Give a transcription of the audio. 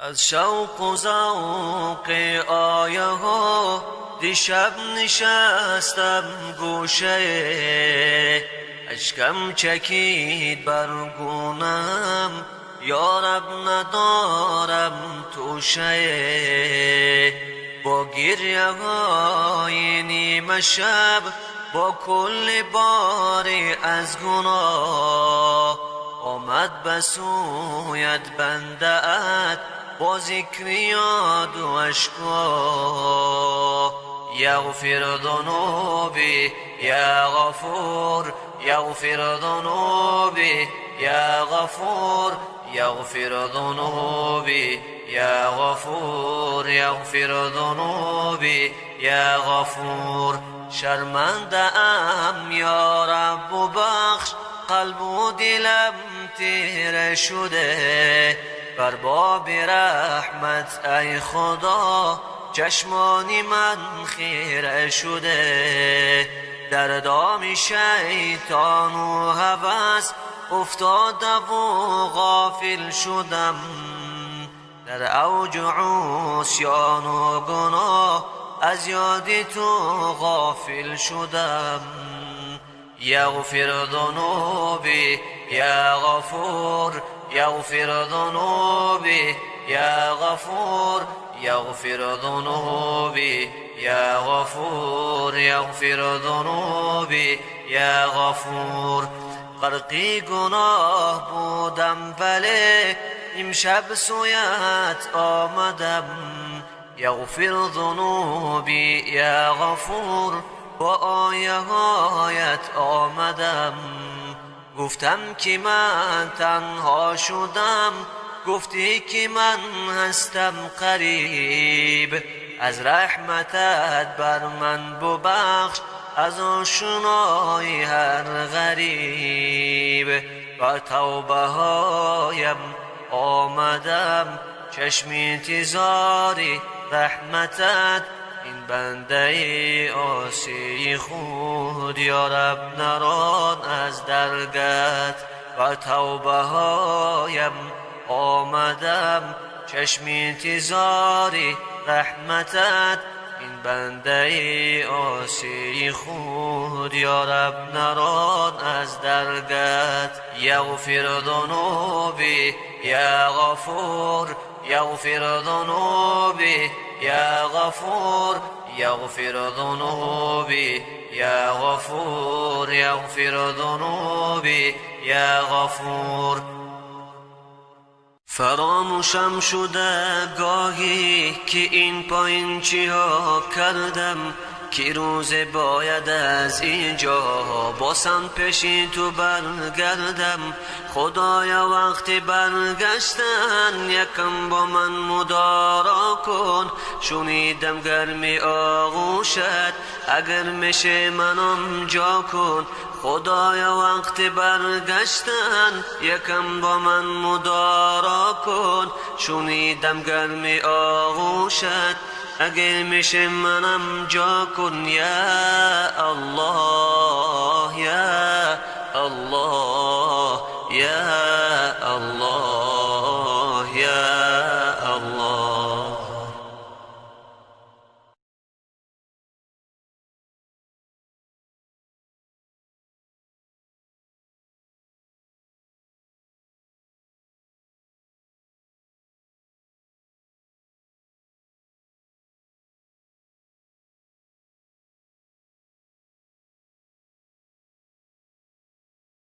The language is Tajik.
Аз шавқу завқи ояҳо дишаб нишастам гӯшае, ашкам чакид бар гӯнам, ё раб, надорам тӯшае. Бо гирьяҳои нимашаб, бо кулли боре аз гуноҳ омад ба сӯят бандаат, бо зикри ёду ашко. Яғфир зунуби ё Ғафур, яғфир зунуби ё Ғафур, яғфир зунуби ё Ғафур, яғфир зунуби ё Ғафур. Шармандаам, ё Раб, бубахш, қалбу дилам тира шуда. Бар боби раҳмат, эй Худо, чашмони ман хира шуда. Дар доми шайтону ҳавас уфтодаву ғофил шудам, дар авҷи усёну гуноҳ аз ёди ту ғофил шудам. Яғфир зунуби ё Ғафур, яғфир зунуби ё Ғафур, яғфир зунуби ё Ғафур, яғфир зунуби ё Ғафур. Ғарқи гуноҳ будам, вале имшаб сӯят омадам. Яғфир зунуби ё Ғафур, бо ояҳоят омадам. Гуфтам ки ман танҳо шудам, гуфтӣ ки ман ҳастам қариб. Аз раҳматат бар ман бубахш, аз ошнои ҳар ғариб. Ба тавбаҳоям омадам, чашми интизори раҳматат. Ин бандаи осии худ, ё Раб, нарон аз даргат. Ба тавбаҳоям омадам, чашми интизори раҳматат. Ин бандаи осии худ, ё Раб, нарон аз даргат. Яғфир зунуби ё Ғафур, яғфир зунуби ё Ғафур, яғфир зунуби ё Ғафур, яғфир зунуби ё Ғафур. Фаромӯшам шуда гоҳе ки ин поин чиҳо кардам, ки рӯзе бояд аз инҷо босам пеши ту баргардам. Худоё, вақти баргаштан якам бо ман мудоро кун. Шунидам гарми оғӯшат, агар меше манам ҷо кун. Худоё, вақти баргаштан якам бо ман мудоро кун. Шунидам гарми оғӯшат, агар меше манам ҷо кун. Ё Аллоҳ, ё Аллоҳ, ё Аллоҳ.